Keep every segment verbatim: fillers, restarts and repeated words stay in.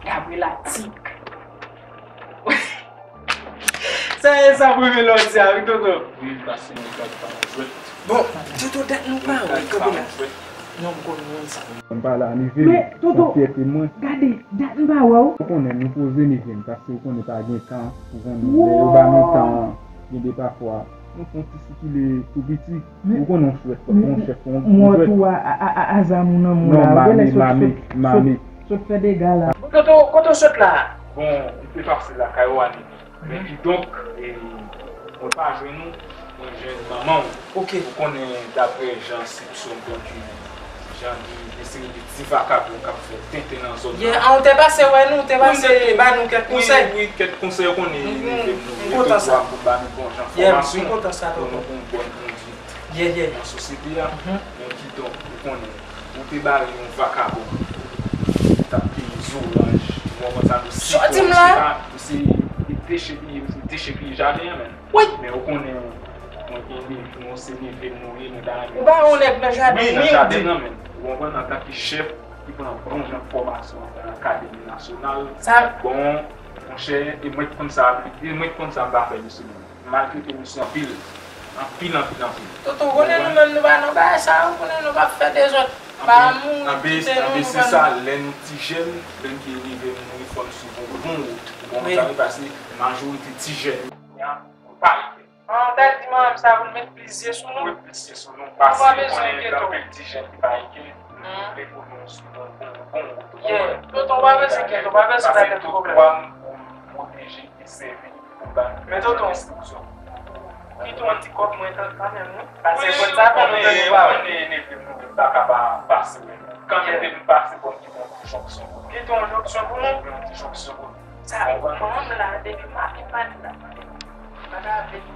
Gabriela Tik. Sa e sa premye lè w di a, wi, Toto. Wi, pase yon gad pa yon jwèt. Bon, Toto, dat nou pa wè, kanpe la. Non, m konn moun sa. M pa la, neve m, se fyète mwen. Gade, dat m pa wè w. Ou konnen, nou poze neve m, paske ou konnen pa gen tan, ou konnen, lè yo ba nou tan an, gen de pafwa, nou fè yon ti sikile tou piti. Ou konnen yon chwèt, yon chèf, yon jwèt. Mwen tou a, a, a, a, a zam ou nan men w la, ou genlè sot, sot, sot, sot fè dega la. Bon, Toto, kote w sot la? Bon, m te pase lakay ou a, neve. Men kidonk, e, mwen pa jwenn ou, mwen jwenn manman w. Ok. Ou konnen, daprè jan enskripsyon m pèdi, jan gen de seri de ti vakabon k ap fè tenten nan zòn nan. Yeah, ah, ou te pase wè nou, ou te pase ba nou kèk konsèy. Wi, wi, kèk konsèy, ou konnen, m kontan sa. Pou ba nou bon jan fòmasyon, pou nou gen yon bòn kondwit nan sosyete a. Men kidonk, ou konnen, ou te bare yon vakabon ki t ap peye zoranj, ou konprann sa, nou sitwon, etsetera. Misye, misye dechepiye, misye dechepiye jaden an menm. Wi. Men ou konnen, mwen gen neve, nou se neve m nou ye, nou ta renmen. Ou pa yon nèg nan jaden, wi, nan jaden nan menm. Ou konprann, antanke chèf ki pran bon jan fòmasyon nan Akademi Nasyonal. Sa bon, monchè, e mwen k konn sa, e mwen k konn sa m pa fè misye menm. M maltrete misye anpil. Anpil, anpil, anpil. Toto, ou konnen nou menm nou pa nan bagay sa, ou konnen nou p ap fè dezòd. Pa moun kite nou, nou pa nan. Anben, anben, se sa, lè nou ti jèn, lè n te leve nou, fò n swiv yon bon wout. Ou konprann sa, wi, paske majorite ti jèn yo kounye a, yo pa egzè. An, w ta di manman m sa pou l met plis zye sou nou. Wi, plis zye sou nou. Paske ou konnen gen anpil ti jèn ki pa egzè, nou vle pou nou swiv yon bon, bon wout. Yeah. Toto, w pa bezwen enkyete, w pa bezwen fè tèt pwoblèm. Paske tout dwa m pou m pwoteje e sèvi pou ba nou enstriksyon. Men Toto, kite yon ti kòb mwen kanmenm, wi. Pase bò sa, fè nou fè nou pa wè. Wi, wi, wi, wi, wi, pa ka pa pase, wi. Kanmenm, depi m pase bò, m kite yon ti jonksyon pou nou. Kite yon jonksyon pou nou? Yon ti jonksyon pou nou. Sa, manman m la, depi m ap pale la, pa ta vle di,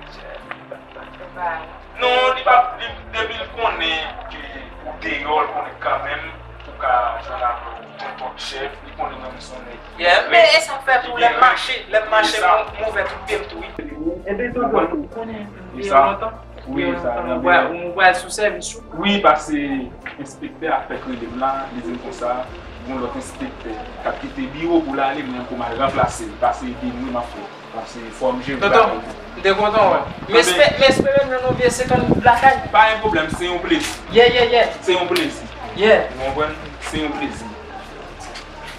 pa ta vle di. Non, li pa, li, depi l konnen ke ou deyò, l konnen kanmenm, ou ka jwenn avè w nenpòt chèf, li konnen menm se yon nèg. Yeah, men e sa k fè tou, lè m mache, lè m mache, m, m ouvè tout pye m tou, wi. Enben, tonton, ou konnen, depi lontan, wi, depi lontan, mwen pral, mwen pral sou sèvis ou. Wi, paske enspektè a fèk rele m la, li di m konsa, gon lòt enspektè k ap kite biwo pou l ale, mwen pou m al ranplase l, paske e de nwi m ap fè. Bon, se fòm je. Tonton, m te kontan wè. M espere, m espere m jwenn yon vye senkant goud lakay. Pa gen pwoblèm, se yon plezi. Yeah, yeah, yeah. Se yon plezi. Yeah. Ou konprann? Se yon plezi.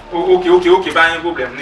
O-, oke, oke, oke, pa gen pwoblèm.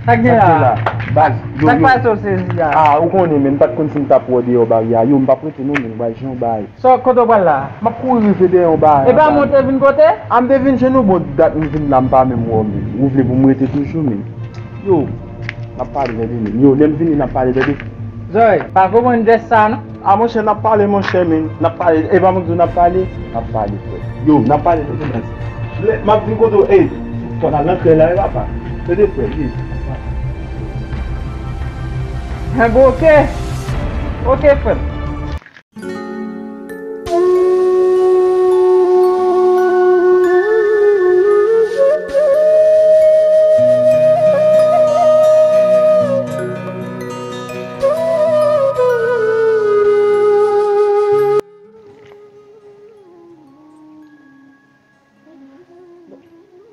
Sa k gen la? Baz, yo, yo. Sa k pase w sezi a? Ah, ou konnen, men, m pa t konn si m t ap wè w deyò baryè a. Yo, m p ap rete non, men, m pral jwenn yon bagay. Sa, kote w pral la? M ap kouri rive dèyè yon bagay. Epa, mwen te vin kote? Ah, m te vin jwenn ou, bon, dat m vin la, m pa menm wè w, men. Ou vle pou m rete toujou, men. Yo, n ap pale tande, men. Yo, lè m vini, n ap pale tande. Zoe, pa konprann jès sa, non. Ah, monchè, n ap pale, monchè, men. N ap pale. Epa mwen k di w n ap pale? N ap pale, frè. Yo, n ap pale tande, men. Lè, m ap vin kote w, ey, fò n al nan krèy la, wi, papa. Tande, frè, wi. Hen, bon, oke. Oke, frè m.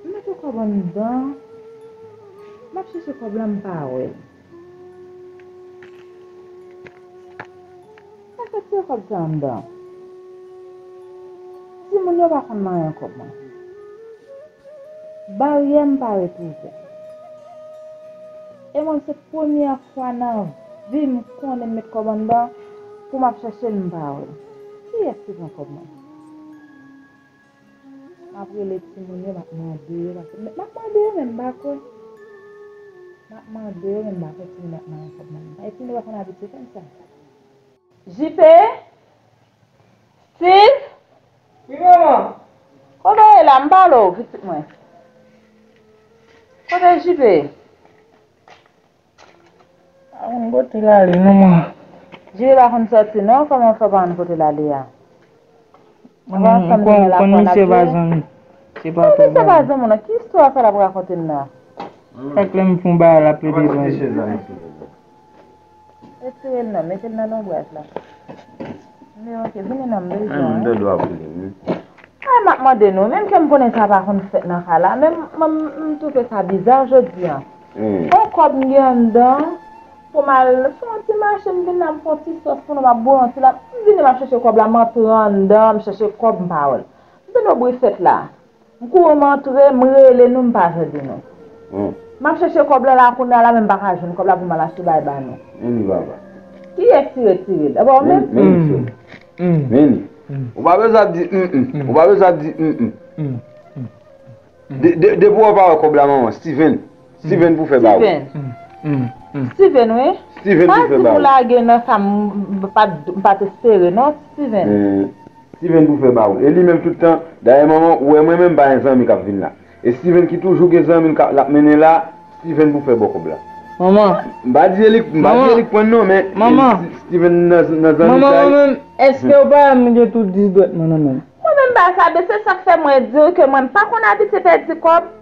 M mete kòb anndan. M ap chèche kòb la, m pa wè l. Sa fè tire kòb sa anndan? Timoun yo pa konn manyen kòb mwen. Baryè m pa retwouve. E mwen, se premyè fwa nan vi m konnen m met kòb anndan pou m ap chèche l, m pa wè l. Kiyès ki pran kòb mwen? M ap rele timoun yo, m ap mande yo, paske m ap mande yo, men m pa kwè. M ap mande yo, men m pa kwè timoun yo ap mande kòb nan men. E timoun yo pa konn abitye fè m sa. J P? Steve? Wi, manman. Kote w ye la? M pale w, pitit mwen. Kote J P? Pa konn kote l ale non, man. J P pa konn sòti non, kòman w fè w pa konn kote l ale a? Ou pa ansanm vini la fò n ap jwe? Konn misye pa zanmi. Se pa twò misye pa zanmi w non. Ki istwa sa l ap rakonte m nan? Chak lè m fè yon bagay, l ap plede ban m. Retire l non, mete l nan lonbraj la. Men ok, vini non, m bezwen. Ay, m tande w ap rele m, wi. Ay, m ap mande nou, menm ke m konnen sa pa konn fèt nan kay la, men m, m, m twouve sa biza jodi a. Hmm. On kòb m gen anndan, pou m al fè yon ti mache, m vin la, m fè yon ti sòs pou nou, m ap bouyi yon ti la, m vini, m ap chèche kòb la, m antre anndan, m chèche kòb, m pa wè l. M tande yon bri fèt la. M kouri, m antre, m rele nou, m pa tande nou. Hmm. M ap chèche kòb la, la kounye a la, men m pa ka jwenn kòb la pou m al achte bagay ba nou. Men li, papa. Kiyès ki retire l? Apa w menm? Men, men li, sè. Hmm. Men li. Hmm. Ou pa bezwen ap di, hmm, hmm. Hmm. Ou pa bezwen ap di, hmm, hmm. Hmm. Hmm. De, de, depi w pa wè kòb la, manman, Steven. Hmm. Steven pou fè ba ou. Steven. Hmm. Hmm. Hmm. Steven, wi. Steven pou fè ba ou. Pa di m ou lage nan sa m, m pa, m pa t espere, non, Steven. Hmm. Steven pou fè ba ou. E li menm tout tan, dayè manman, ou wè mwen menm m pa gen zanmi k ap vin la. E Steven ki toujou gen zanmi l k ap, l ap mennen la, Steven pou fè bò kòb la. Manman. M pa di e li, m pa di e li k pran non, men Steven nan, nan zanmi sa. Manman, mwen menm, èske ou pa wè m gen tout dis dwèt mwen nan men m? Mwen menm bagay sa, men se sa k fè mwen di w ke mwen m pa konn abitye pèdi kòb.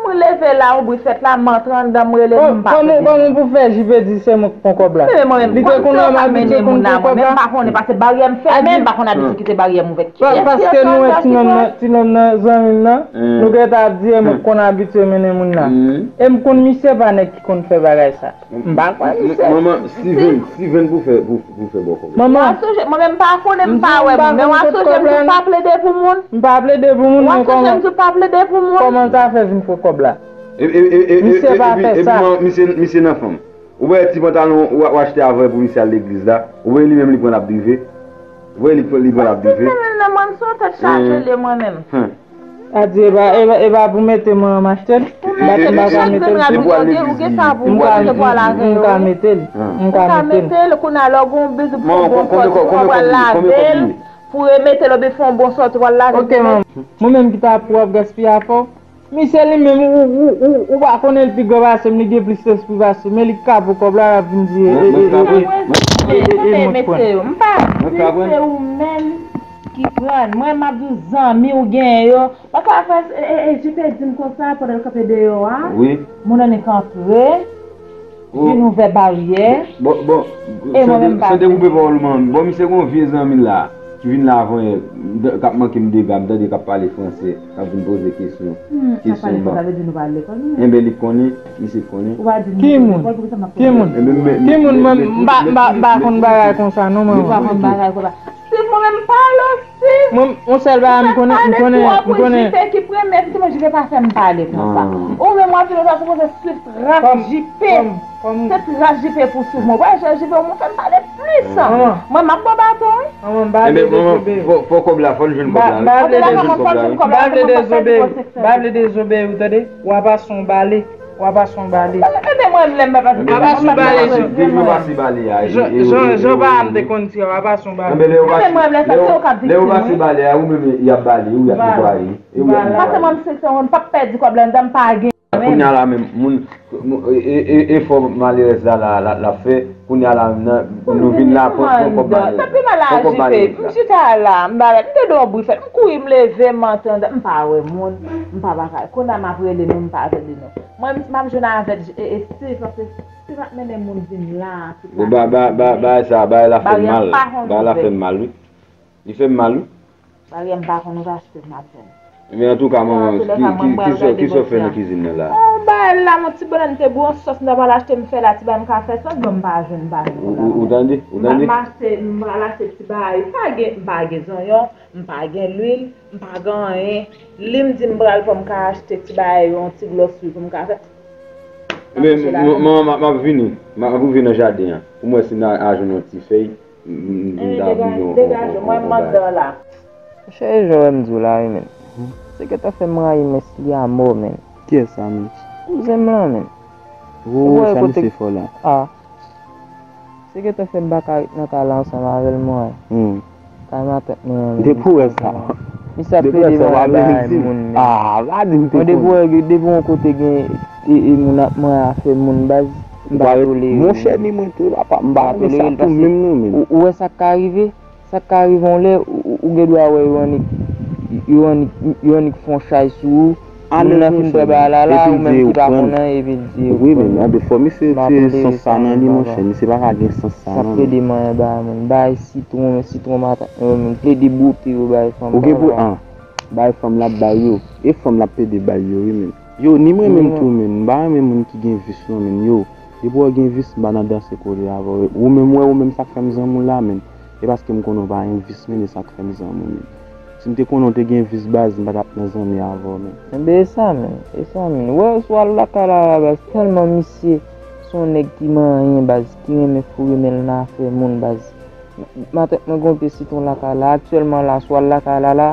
M leve la, yon bri fèt la, m antre anndan, m rele nou, m pa tande. Kòman, kòman pou fè J P di se mwen k pran kòb la? Men mwen menm, kòm se yo pa mennen moun nan, mwen menm m pa konnen, paske baryè m fèmen, m pa konn abitye kite baryè m ouvè. Kiyès ki antre anndan ki pran? Paske nou wè ti nonm nan, ti nonm nan, zanmi m nan, nou gentan ap di e mwen k konn abitye mennen moun nan. E m konn misye pa nèg ki konn fè bagay sa. M pa kwè misye. Manman, Steven, Steven pou fè, pou, pou fè bò kòb la. Manman. W ap sonje, mwen menm m pa konnen, m pa wè moun, men w ap sonje m tou pa plede pou moun. M pa plede pou moun, men kòman? W ap sonje m tou pa plede pou moun. Kòman l ta fè vin pran kòb la? E, e, e, e, misye pa fè sa. Epi, epi, misye, misye nan fanm. Ou wè ti pantalon w, w achte avè pou misye al legliz la? Ou wè li menm li pran l ap drive? Ou wè li pran, li pran l ap drive? Mwen menm nan mwen, m se yon tèt chaje l ye mwen menm. Adye, e pa, e pa, e pa pou mete mwen m achte l? M pa, m pa ka mete l. Ou gen sa pou w mete l. M ka mete l. M ka mete l. Kounye a lè w gen yon bizou pou fè yon bon sòti, w ap pral lave l. Pou remete l, oubyen fè yon bon sòti, w ap lave l. Ok, manman. Mwen menm ki ta pou ap gaspiye afè w. Misye li menm, ou, ou, ou, ou pa konnen l pi gran pase m, li gen plis lespri pase m, men li ka pran kòb la, l ap vin di, e, e, e, e, e, e, mwen k pran. M pa di se ou menm ki pran. Mwen, m ap di w zanmi w genyen yo. Papa, frè, e, e, e, J P di m konsa pandan l kanpe deyò a. Wi. Moun annik antre. Vin ouvè baryè. Bon, bon, e mwen menm pa vle. San dekoupe pawòl ou, manmi. Bon, misye gon vye zanmi l la, ki vin la avan yè, k ap manke m dega, m tande k ap pale franse, k ap vin poze kesyon. Hmm, k ap pale franse, sa vle di nou pa al lekòl, nou menm. Enben, li konnen, misye konnen. Ou pa di nou lekòl, poukisa m ap fè? Ki moun? Ki moun? Ki moun? Mwen, m pa, m pa, m pa konn bagay konsa, non, manman. Ou pa konn bagay konsa. Si mwen menm pale, si. Mwen, yon sèl bagay m konnen, m konnen, m konnen. Jipe ki premye, ki mwen Jipe pa fè m pale konsa. Ou menm w ap vin, ou ta sipoze swiv tras Jipe. Se tras Jipe pou swiv mwen. Wè, Jipe, ou fè m pale plis. Mwen, m ap ba w baton, wi. Manman, m pa vle dezobeyi. Fò kòb la, fò l jwenn kòb la. M pa vle dezobeyi. M pa vle dezobeyi, m pa vle dezobeyi, ou tande? W a pase yon bale. W a pase yon bale. Ede mwen lè m pa pase. W a pase yon bale, Jean. Depi yo pase bale a. Jan pa m te konn di a, w a pase yon bale. Ede mwen lè sa se ou k ap viktim. Lè yo pase bale a, ou menm y ap bale, ou y ap netwaye. E ou y ap netwaye. Pase mwen m se se mwen m p ap pèdi kòb la, m pa gen. Kounye a la menm, moun, efò malerèz la la la ap fè, kounye a la menm, nou vin la pran kòb malerèz la. Sa pi mal aji pe. M chita la, m ba, m te dwe yon bri fèt, m kouri, m leve, m antre anndan, m pa wè moun, m pa bagay. Kounye a m ap rele nou, m pa rele nou. Mwen, m ap jwenn avèk Steve, paske Steve ap mennen moun vin la, tout la. Bagay sa, bagay la fè m mal. Bagay la fè m mal, wi. Li fè m mal, wi. Baryè m pa konn rachte m ap jwenn. Men antouka, manman, ki sa w fè nan kizin nan la? Yon bagay la, yon ti bannann te bou, yon sòs m ta pral achte m fè la, ti bagay m ka fè sòs, bon, m pa jwenn bagay. Ou tande? Ou tande? M ap mache, m pral achte ti bagay. M pa gen, m pa gen zonyon, m pa gen lwil, m pa gen anyen. Li m di m pral fè m ka achte ti bagay yo, yon ti glòsri pou m ka fè. Men, manman, m ap vini. M ap rive nan jaden an. Pou m wè si m ta jwenn yon ti fèy. M ta vin yon bagay. Monchè, e jan w wè m di w la wi, menn. Se gentan fè m rayi mès li a mò, menn. Kiyès sa, menn? Kouzen m lan, menn. Ou wè sa misye fò la. Ah. Se gentan fè m pa ka ret nan kay la ansanm avè l, mwen. Kay matant mwen an, menn. Depi w wè sa. Misye ap plede mwen bay moun, menn. Ah, pa di m te konn. Mwen, depi w wè, depi yon kote gen e, e moun ap manyen afè moun, baz, m pa tolere. Monchè, ni mwen tou, papa, m pa renmen sa tou menm non, menn. Ou wè sa k ka rive? Sa k ka rive yon lè, ou gen dwa wè yo annik, yo annik, yo annik fè yon chay sou ou. Moun nan fin pran bagay la la, ou menm ki pa konn anyen, epi l di yo pran. Wi, men anben, fò misye retire sans sa nan li, monchè. Misye pa ka gen sans sa non, menn. Sa plede manyen bay moun. Bay sitwon, sitwon matant mwen, menn. Plede bwote yo bay fanm. Ou gen pou, ah, bay fanm l ap bay yo. E fanm l ap plede bay yo, wi, menn. Yo, ni mwen menm tou, menn. M pa renmen moun ki gen vis non, menn. Yo, depi w gen vis, m pa nan danse kole avè w. Ou menm, wè, ou menm, sa k fè m zanmi w la, menn. E paske m konnen w pa gen vis, menn, e sa k fè m zanmi w, menn. Si m te konnen w te gen vis, baz, m pa t ap nan zanmi avè w, menn. Enben, e sa, menn. E sa, menn. Wè, sou al lakay la, la, baz, tèlman misye se yon nèg ki manyen, baz, ki renmen foure men l nan afè moun, baz. Matant mwen gen yon pye sitwon lakay la. Aktyèlman la, sou al lakay la, la,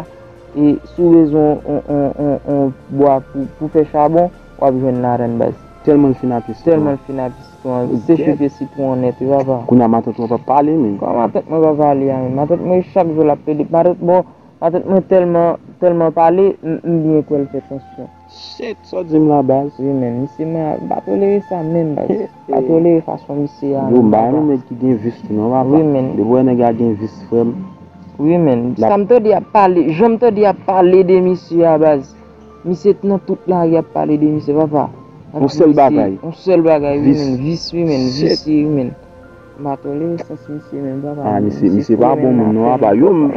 e si w bezwen yon, yon, yon, yon bwa pou, pou fè chabon, w ap jwenn ladann, baz. Tèlman l fin ak pye sitwon. Tèlman l fin ak pye sitwon an. Li seche pye sitwon an nèt, wi, papa. Kounye a matant mwen p ap pale, menn. Kòman matant mwen p ap pale a, menn? Matant mwen, chak jou l ap plede. Matant, bon, matant mwen tèlman, tèlman pale, m, m byen kwè l fè tansyon. Shit, sa w di m la, baz? Wi, menn. Misye, mwen, m pa tolere sa menm, baz. M pa tolere fason misye a. Yo, m pa renmen nèg ki gen vis tou non, papa. Wi, menn. Depi w wè nèg la gen vis, frè m. Wi, menn. Sa m tande y ap pale, jan m tande y ap pale de misye a, baz. Misye nan tout lari ap pale de misye, papa. Yon sèl bagay. Yon sèl bagay, wi, menn. Vis, wi, menn. Visye, wi, menn. M pa tolere sans misye, menn, papa. Ah, misye, misye pa bon moun non, papa. Yo, m,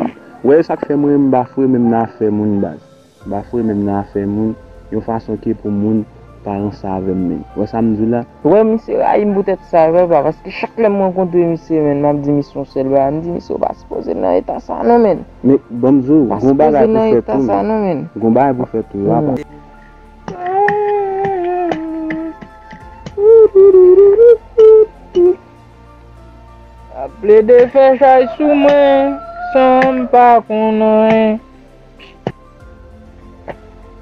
wè sa k fè mwen, m pa foure men m nan afè moun, baz. M pa foure men m nan afè moun, yon fason ke pou moun pa ranse avè m, menn. Wè sa m di w la? Wè, misye rayi m poutèt sa, wi, papa, paske chak lè m rankontre misye, menn, m ap di misye yon sèl bagay, m di misye, ou pa sipoze nan eta sa non, menn. Men, ban m di w, gon bagay pou fè tou, menn. Gon bagay pou fè tou, papa. Ap plede fè chay sou mwen, san m pa konn anyen.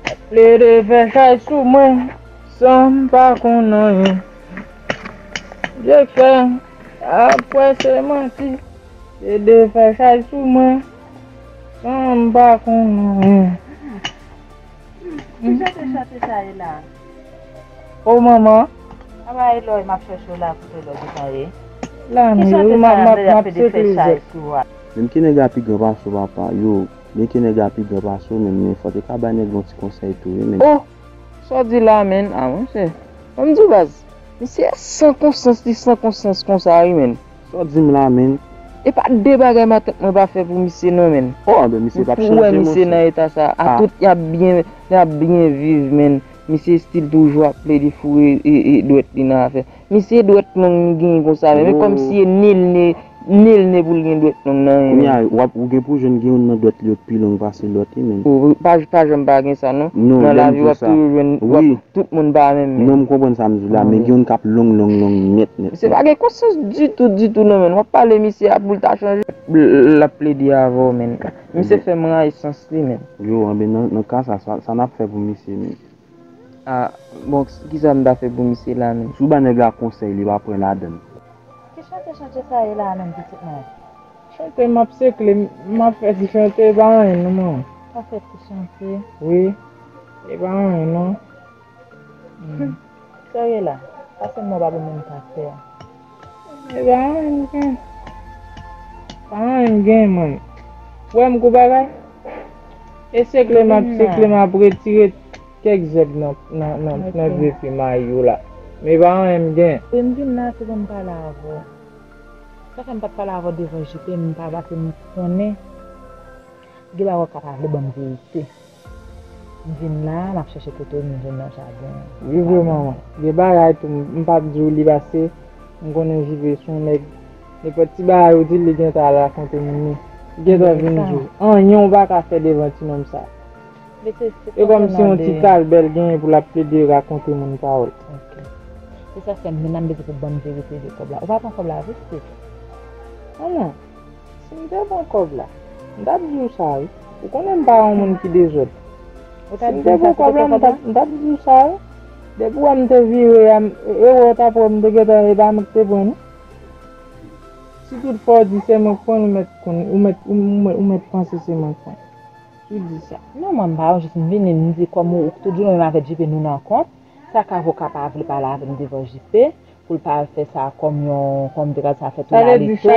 Ap plede fè chay sou mwen, san m pa konn anyen. Direktè, ap kwè se manti. Plede fè chay sou mwen, san m pa konn anyen. Ki jan de chante sa ye la? O manman. Papa, e lò m ap chèche w la pou te lò ki sa ye. La, ki chante sa y ap plede fè chay sou a? Menm ki nèg la pi gran pase w, papa, yo. Menm ki nèg la pi gran pase w, menm, men fò te ka bay nèg la yon ti konsèy tou, wi, menm. Oh! Sa w di la, menn? A, monchè. Ban m di w, baz. Misye san konsyans, li san konsyans konsa, wi, menn. Sa w di m la, menn? E pa de bagay matant mwen pa fè pou misye non, menn. Oh, anben misye p ap chanje, monchè. Pou wè misye nan eta sa, a tout y ap byen, y ap byen viv, menn. Misye still toujou ap plede foure e, e, dwèt li nan afè. Misye dwèt long li genyen konsa, menn. Men kòmsi e nil ne, Ni l ne pou l gen dwèt long nan, kounye a, w ap, ou gen pou jwenn gen youn nan dwèt li yo k pi long pase lòt, wi, men. Ou pa, pa janm pa gen sa, non. Non, nan lavi, w ap toujou jwenn, w ap, wi, tout moun pa menm, menm. Non, m konprann sa m di w la, men gen youn k ap long, long, long, nèt, nèt, nèt. Misye pa gen konsyans ditou, ditou, non, men. W ap pale misye a pou l ta chanje. L, l ap plede avè w, men. Misye fè m rayi sans li, men. Yo, anben, nan, nan ka sa, sa, sa n ap fè pou misye, men. Ah, bon, kisa m ta fè pou misye la menm? Si w ba nèg la konsèy, li pa pran ladan l. Ki chante chante sa ye la menm, pitit mwen? Chante m ap sekle, m ap fè ti chante, e pa anyen non, manman. Pa fè ti chante. Wi, e pa anyen non. Hmm. Sa w ye la? Pase m mwen pa bon moun pa fè a. E pa anyen m gen. Pa anyen m gen, man. Ou wè m kou bagay? E sekle m ap sekle, m ap retire kèk zèb nan, nan, nan, nan grefye mayi w la. Men e pa anyen m gen. Wi, m vin la, se pou m pale avè w. Sa fè m pa t pale avè w devan J P, m pa, paske m konnen gen bagay w ka pa vle ban m verite. M vin la, m ap chèche kote w, m jwenn nan jaden an. Wi, vre, manman. Gen bagay tou, m, m p ap di w li pase, m konnen J P se yon nèg, nenpòt ti bagay ou di l, li gentan al rakonte moun li. Li gentan vin di w. Anyen w pa ka fè devan ti nonm sa. E kòmsi yon ti kalbè l genyen pou l ap plede rakonte moun pawòl. Ok. Se sa fè m vin la, m bezwen pou w ban m verite de kòb la. Ou pa pran kòb la vre, Steve? Manman. Si m te pran kòb la, m t ap di w sa, wi. Ou konnen m pa yon moun ki dezòd. Si m te pran kòb la, m t ap, m t ap di w sa, wi. Depi w wè m te vire a, m, e, erè w t ap wè m te gentan, e pa mwen k te pran, non. Si toutfwa w di se mwen k pran l, ou mèt konn, ou mèt, ou, ou mèt, ou mèt panse se mwen k pran l. Si w di sa. Non, mwen, m pa yon jis, m vini, m di kòm ou, ou toujou menm avèk J P nou nan kont. Sa k avoka pa vle pale avè m devan J P, pou l pa fè sa kòm yon, kòm te ka di sa fè tou la li tou.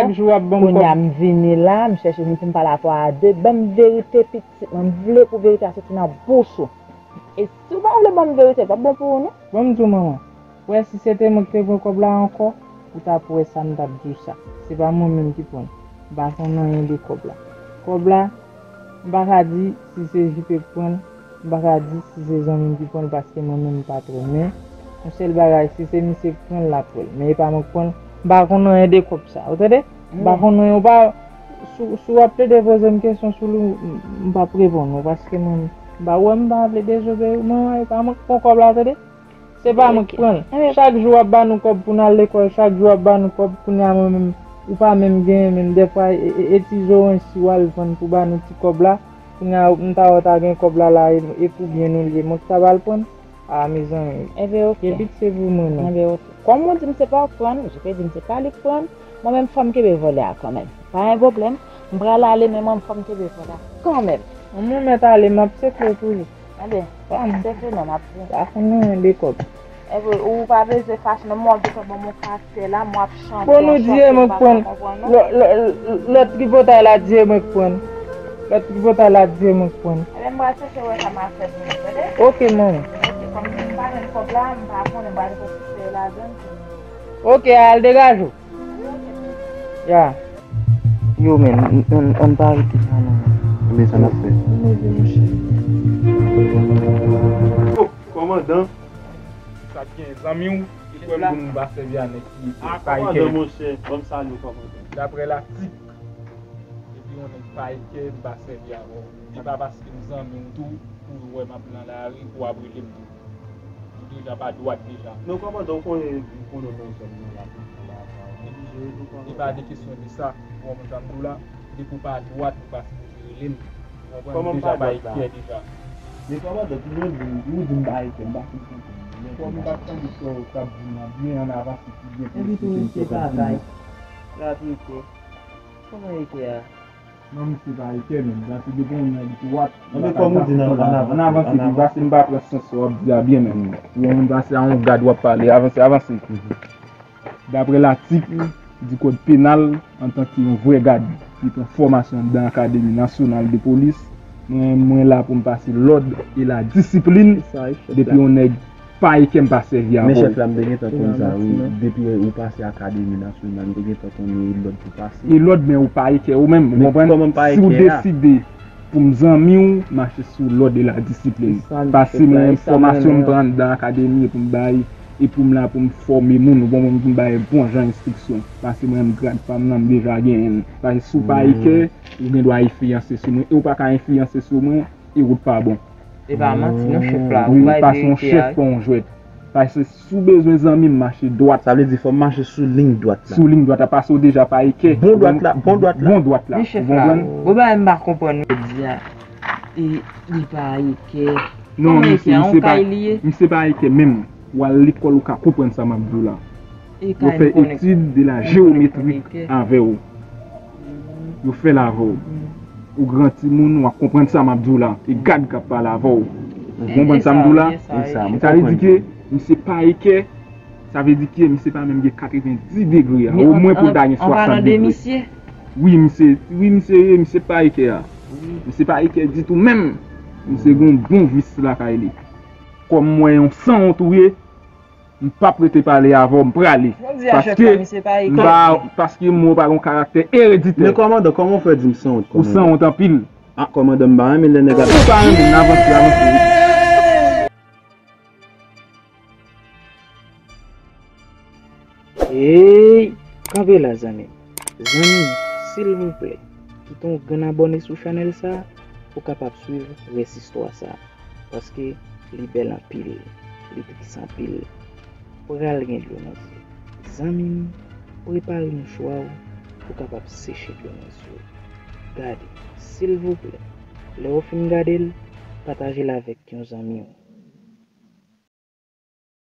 Kounye a m vini la, m chèche moun pou m pale avè w a de. Ban m verite, pitit mwen, m vle pou verite a soti nan bouch ou. E si w pa vle ban m verite, l p ap bon pou ou, non. Ban m di w, manman. Wè, si se te mwen ki te pran kòb la ankò, ou t ap wè sa m t ap di w sa. Se pa mwen menm ki pran l. M pa konn anyen de kòb la. Kòb la, m pa ka di si se J P k pran l, m pa ka di si se zanmi m ki pran l, paske mwen menm m pa twò. Men, yon sèl bagay, si se misye k pran l, l ap wè l. Men e pa mwen k pran l, m pa konn anyen de kòb sa. Ou tande? M pa konn anyen, ou pa, si, si w ap plede poze m kesyon sou li, m, m p ap reponn ou, paske mwen, m pa wè, m pa vle dezobeyi w, mwen, e pa mwen k pran kòb la, tande? Se pa mwen k pran l. Chak jou w ap ba nou kòb pou n al lekòl, chak jou w ap ba nou kòb, kounye a mwen menm, ou pa menm genyen menm. Dèfwa, e, e, e ti zoranj si w al vann pou ba nou ti kòb la, kounye a m ta wè w ta gen kòb la la, e, e pou byen nou l ye. Mwen k ta ba l pran l? A, mezanmi. Gen pitye pou mwen, non. Kòm ou di m se pa w k pran l, J P di m se pa li k pran l, mwen menm fò m kenbe vòlè a kanmenm. Pa gen pwoblèm. M pral ale, men mwen, fò m kenbe kòb la kanmenm. Mwen mèt ale, m ap sekle toujou. Tande, pa m. Sekle non, m ap di. Pa konn anyen de kòb. Epi, ou pa bezwen fache non, mwen w ap gentan ban m yon karyè la, mwen ap chante. Bon, nou di e mwen k pran l. Lò-, lò-, lòt tripotay la di e mwen k pran l. Lòt tripotay la di e mwen k pran l. Ebyen, m pral chèche wè sa m ap fè pou nou, tande? Oke, manman. Oke, kòm m pa jwenn kòb la, m pa konnen, m pral fè ti fè ladan l. Oke, al degaje w. Ya. Yo, men, n, n, ann pa rete la, non. Men sa n ap fè. Yo, kòmandan. Sa t gen zanmi w, ki kwè m pou n pa sèvi a nèg ki pa ike. Kòmandan, monchè, ban m salye w, kòmandan. Daprè latik, depi yon nèg pa ike, m pa sèvi avè w. E pa paske m zanmi w tou, pou w wè m ap nan lari, pou w ap rele m tou. Ou deja pa dwat deja. Non, kòmandan, ou konnen, ou konnen nan zòn nan la, tout moun la, la, ou oblije rele kòmandan. E pa de kesyon de sa. Ou konprann sa m di w la? Depi w pa dwat, ou pa sipoze rele m. Ou konprann? Ou deja pa ike deja. Men kòmandan, tou lè ou di m pa ike, m pa fin konprann. Kòm m pa t tande sa w t ap di m nan byen, ann avanse pi byen pou eksplike m sa w di m nan. Rapide. Kòman ike a? Non, misye pa ike menm. Gade depi yon nèg dwat. Anben, kòm ou di nan, ann avanse, ann avanse, pi pase m pa pran sans sa w ap di a byen menm. Ou konprann, pase a yon gad w ap pale. Avanse, avanse. Daprè latik, di kòd penal, antanke yon vrè gad ki pran fòmasyon anndan Akademi Nasyonal de Polis, mwen, mwen la pou m pase lòd e la disiplin. Depi yon nèg pa ike m pa sèvi avè w. Men chèf la, m te gentan konn sa, wi. Depi ou pase Akademi Nasyonal, m te gentan konnen e lòd pou pase. E lòd, men ou pa ike ou menm, ou konprann? Si w deside pou m zanmi w, mache sou lòd e la disiplin. Pase mwen, fòmasyon m pran anndan akademi e pou m bay, E pou m la pou m fòme moun, ou bon moun pou m bay bon jan enstriksyon. Paske mwen menm grad pa m nan, m deja genyen l. Paske si w pa ekè, ou gen dwa enfliyanse sou mwen. E w pa ka enfliyanse sou mwen, e wout pa bon. E pa manti non chèf la, ou bay verite a. Wi, paske yon chèf pa yon jwèt. Paske si w bezwen zanmi m, mache dwat. Sa vle di fò m mache sou liy dwat la. Sou liy dwat la, paske w deja pa ekè. Bon dwat la, bon dwat la. Bon dwat la. Wi chèf la, bon bagay m pa konprann wi. Jodi a, e li pa ekè. Non, misye, misye pa, misye pa ekè menm. W al lekòl ou ka konprann sa m ap di w la. Yo fè etid de la jewometrik avè w. Yo fè l avè w. Ou gran timoun, w ap konprann sa m ap di w la. E gad k ap pale avè w. Ou konprann sa m di w la? Sa vle di ke misye pa ekè, sa vle di ke misye pa menm gen katrevenndis degre a. Omwen pou l ta gen swasant degre. Wi, misye, wi, misye ye, misye pa ekè a. Misye pa ekè ditou menm. Misye gen yon bon vis lakay li. Kòm m wè yon sanwont ou ye, m p ap rete pale avè w, m prale. Paske m pa, paske m wè w pa gen yon karaktè ereditè. Men kòmandan, kòman w fè di m sanwont kòmandan? Ou sanwont anpil. Ah, kòmandan, m pa renmen lè nèg ap. Ou pa renmen, n avanse, avanse vit. Ey, kanpe la zanmi m. Zanmi m, silvouplè, kite yon grenn abòne sou chanèl sa pou w kapab swiv rès istwa sa, paske li bèl anpil, li tris anpil. Pral gen dlo nan zye. Zanmi m, prepare mouchwa w pou w kapab seche dlo nan zye w. Gade, silvouplè, lè w fin gade l, pataje l avèk yon zanmi w.